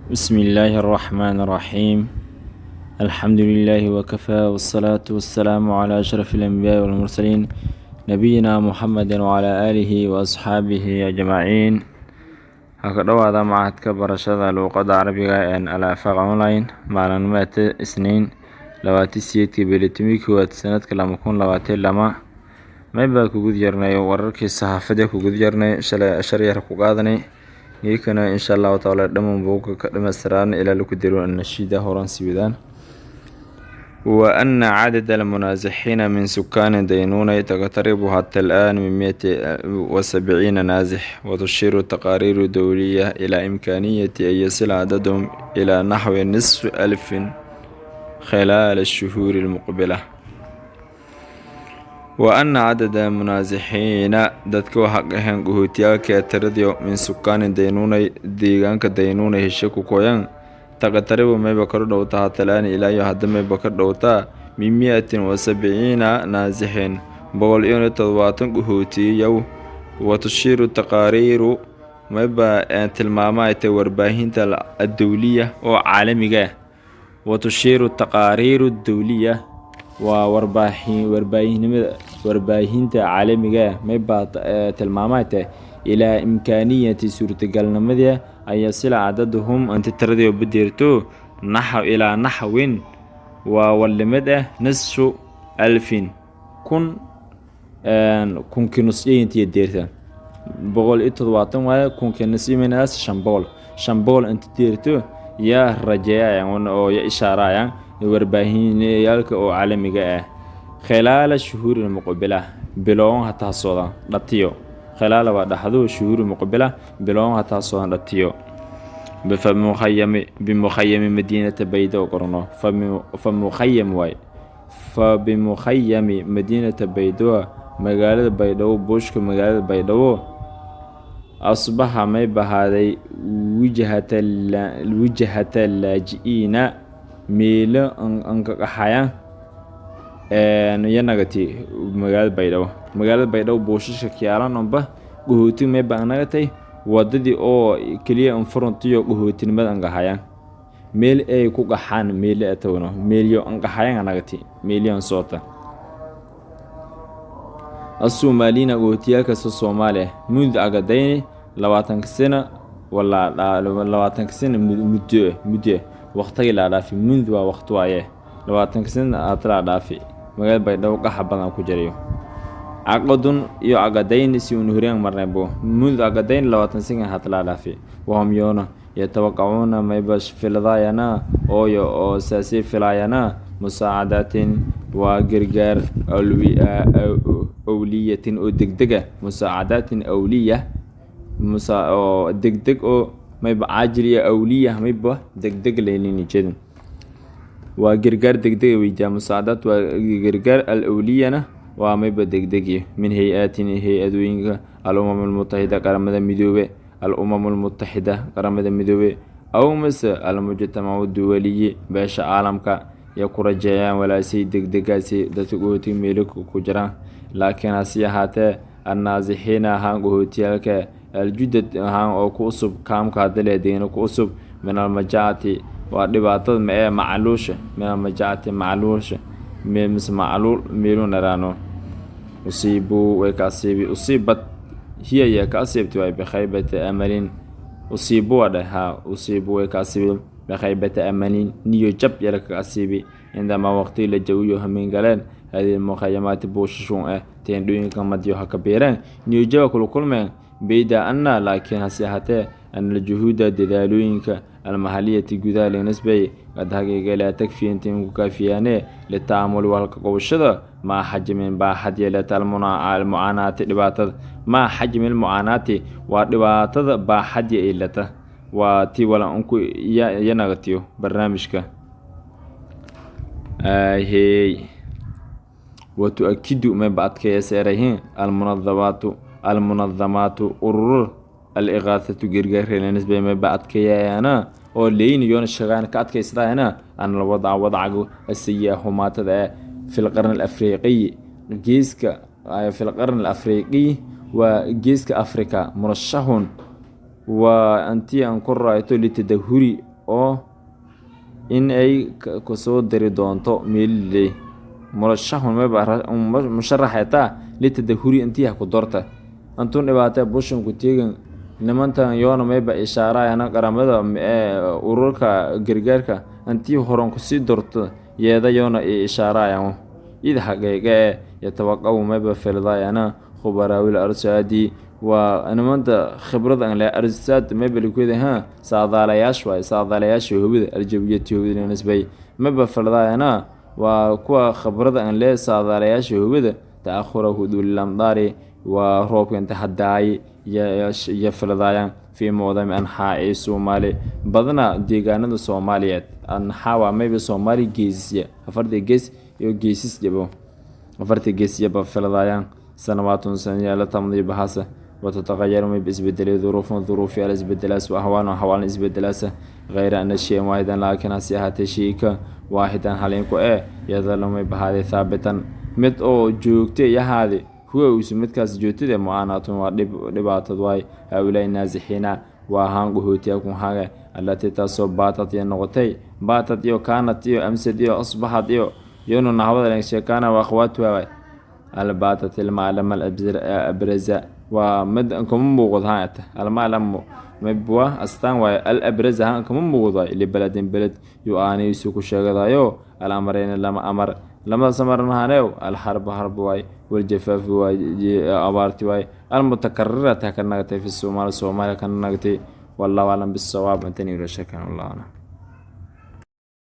بسم الله الرحمن الرحيم، الحمد لله وكفى، والصلاة والسلام على أشرف الأنبياء والمرسلين، نبينا محمد وعلى آله وأصحابه أجمعين. Ha ka dhowaada Machadka Barashada Luuqadda Carabiga ee Al Afaaq Online. Maalinimada Isniin, 28-kii bili 11aad, sanadka 2022, may baa ku guda jirnay wararkii saxaafadda ku guda jirnay. Shalay ashar yar ku qaadanay, geekana insha Allahu tacaala dhammaan buuga ka dhamaystiraan ilaa lagu diro nashiida horan sii wadaan. وأن عدد المنازحين من سكان دينونة تقترب حتى الآن من 170 نازح، وتشير تقارير دولية إلى إمكانية أن يصل عددهم إلى نحو نصف ألف خلال الشهور المقبلة. وأن عدد المنازحين dadka waxa qaheen qaxootiyaalka tiradii من سكان دينونة deegaanka Daynuuna heshe ku koyan taqtaribu mayba kor dhowtaa حتى الآن ilaa iyo hadda mayba ka dhowtaa من 170 نازح 170 qaxootiyaw. وتشير تقارير mayba tilmaamayta warbaahinta الدولية oo caalamiga ah. وتشير تقارير الدولية waa warbaahin warbaahinimada warbaahinta caalamiga ah mayba tilmaamayta إلى إمكانية suurtagalnimadii أن يصل عددهم inta tiradii badeerto naxw إلى نحو waa walimid ah نصف ألف 1000, kunkii nusyo intiya deerta. 170 waaye, kunkii nusyo minaas 500, 500 inta deerto yaa rajeeyayaan oo ya ishaarayaan warbaahinayaalka oo caalamiga ah. خلال الشهور المقبلة biloon hataa socda dhatiyo. خلال waa dhaxdo, شهور المقبلة biloon hataa socdan dhatiyo. فمخيم بمخيم مدينة بيداء qorno فمخيم waay فبمخيم مدينة بيداء magaalada Baydhabo, buushka magaalada Baydhabo أصبح may bahaaday وجهة اللاجئين meelo anqaqaxayaan yanagati magaalada Baydhabo. Magaalada Baydhabo buushasha kiyaalan unba qaxooti may ba nagatay wadadii oo keliya anfurantiyo qaxootinimada anqaxayaan, meel ay ku qaxaan, meel atawno meelyo anqaxayaan anagati meelyan soota الصوماليين qaxootiyaalkaas Soomaaliya منذ عقدين 20-ka sano walaa 20-ka sano muddo waqtigi la dhaafi. منذ waa waqti waaye, 20-ka sano aad la dhaafi magaalada Baydhabo qaxa badan ku jirayo. عقد iyo عقدين si uu horeen marnaybo. منذ عقدين 20 sano had la dhaafi. وهم yoona يتوقعون mayba filadayana ooyo oo saasi filayana مساعدات waa gargaar أولية oo degdega, مساعدات أولية oo degdeg oo mayba عاجل iyo أولية mayba degdeg leynini jeedin, waa gargaar degdeg weydiyaa. مساعدات waa gargaar, الأولية na waa mayba degdegiyo. من هيئات hay-adooyinka الأمم المتحدة Qaramada Midoobe, الأمم المتحدة Qaramada Midoobe أو mase المجتمع الدولي beesha caalamka iyo ku rajeeyaan walaasay degdegaasi dadka qaxootiga meelo ku jiraan. Laakiin hase ahaatee النازحين ahaan qaxootiyaalka الجدد ahaan oo ku cusub kaamka hadda leh deena ku cusub من المجاعة waa dhibaatada ma ee macluusha, من المجاعة macluusha mise macluul meelu naraano أصيبوا way ka asiibi أصيبت هي ayaa ka asiibtay waay بخيبة أمل. أصيبوا waa dheh haa, أصيبوا way ka asiibi بخيبة أمل niyo jab yara kaga asiibi عندما waqti لجأوا hameen galeen هذه المخيمات buushashun ah teendhooyinka madyo ha ka biireen niyo jaba kula kulmeen. بيد أن laakiin hase ahaatee أن الجهود dadaalooyinka المحلية gudaha laga قد haqiiqa لا تكفي intayn ku kaafiyaane للتعامل walka qabashada مع حجم baaxad yeelata المعاناة dhibaatada, مع حجم المعاناة waa dhibaatada baaxad yeelata waa tii wala unku yanagatiyo barnaamijka hey. وتؤكد mayba adkeeya المنظمات المنظمات urur الإغاثة gargaarka nisbay mayba adkeeyayaana oo leeynayoona shaqaan ka adkaysadayana أن الوضع wadcagu السيء humaatada في القرن الأفريقي geeska في القرن الأفريقي waa geeska Afrika مرشح waa antii aan ku raayto للتدهور. Oo in ay kasoo dari doonto meeliley murashahun mayba musharaxetaa litadahuri intii ku dorta antun dhibaata bushan ku teegan nimantan yoona mayba ishaarayana qaramada ururka gargaarka intii horan kusii dorto yeeda yoona i ishaarayaan id xaqiiqa ee yatawaqacu mayba filadayana khubaraawil arsaadi, waa nimanta khibrada an leh arsaad mayba likweda ha saadaalayaasha waay, saadaalayaasha hubida aljawiyati hubida nisbay mayba filadayana, waa kuwa khibrada an leh saadaalayaasha hubida ta'akhura hudulil amdaari, waa roobka inta hadaay iyo filadayaan fii mucdami anxaa'i Soomaali, badana deegaanada Soomaaliyeed. Anxaa waa mayba Soomaali geesisya, afarta gees iyo geesis jabo, afarta gees yaba filadayaan sanawaatun sanayaala tamdii bahasa watataqayar mayba isbedelay duruufun duruufyaal isbedelaas wa ahwaalun ahwaalna isbedelaasa, hayra ana shay-an waahidan, laakiin hase ahaatee shayka waahidan halinku ee yadalu may bahaaday thaabitan, mid oo joogta yahaade, huwa uusu midkaas joogtada mu'aanaatun, waa dhib dhibaatad waay. Haulaai naasixiina waa haan qaxootiya kun haga allatii taasoo baatad iyo noqotay baatad iyo kaanat iyo amsad iyo asbaxad iyo yonu naxwada sheekaana waa akhwaatuha waay. Albaatat ilmaclama abraza waa mid kama muuqdo haata almaclamu mabwa astaan waaye, al abraza han kama muuqdo waay libaladin beled yu-aaniisu ku sheegadayo alamareyna lama amar, lamadaas amar mahaneew alxarbu harb waay, waljafaafu waay abaarti waay, almutakarirata ka nagatay fi Soomaali, Soomaaliya ka nagatay. Wallahu aclam bisawaab. Intani ila shakan, wallahu aclam.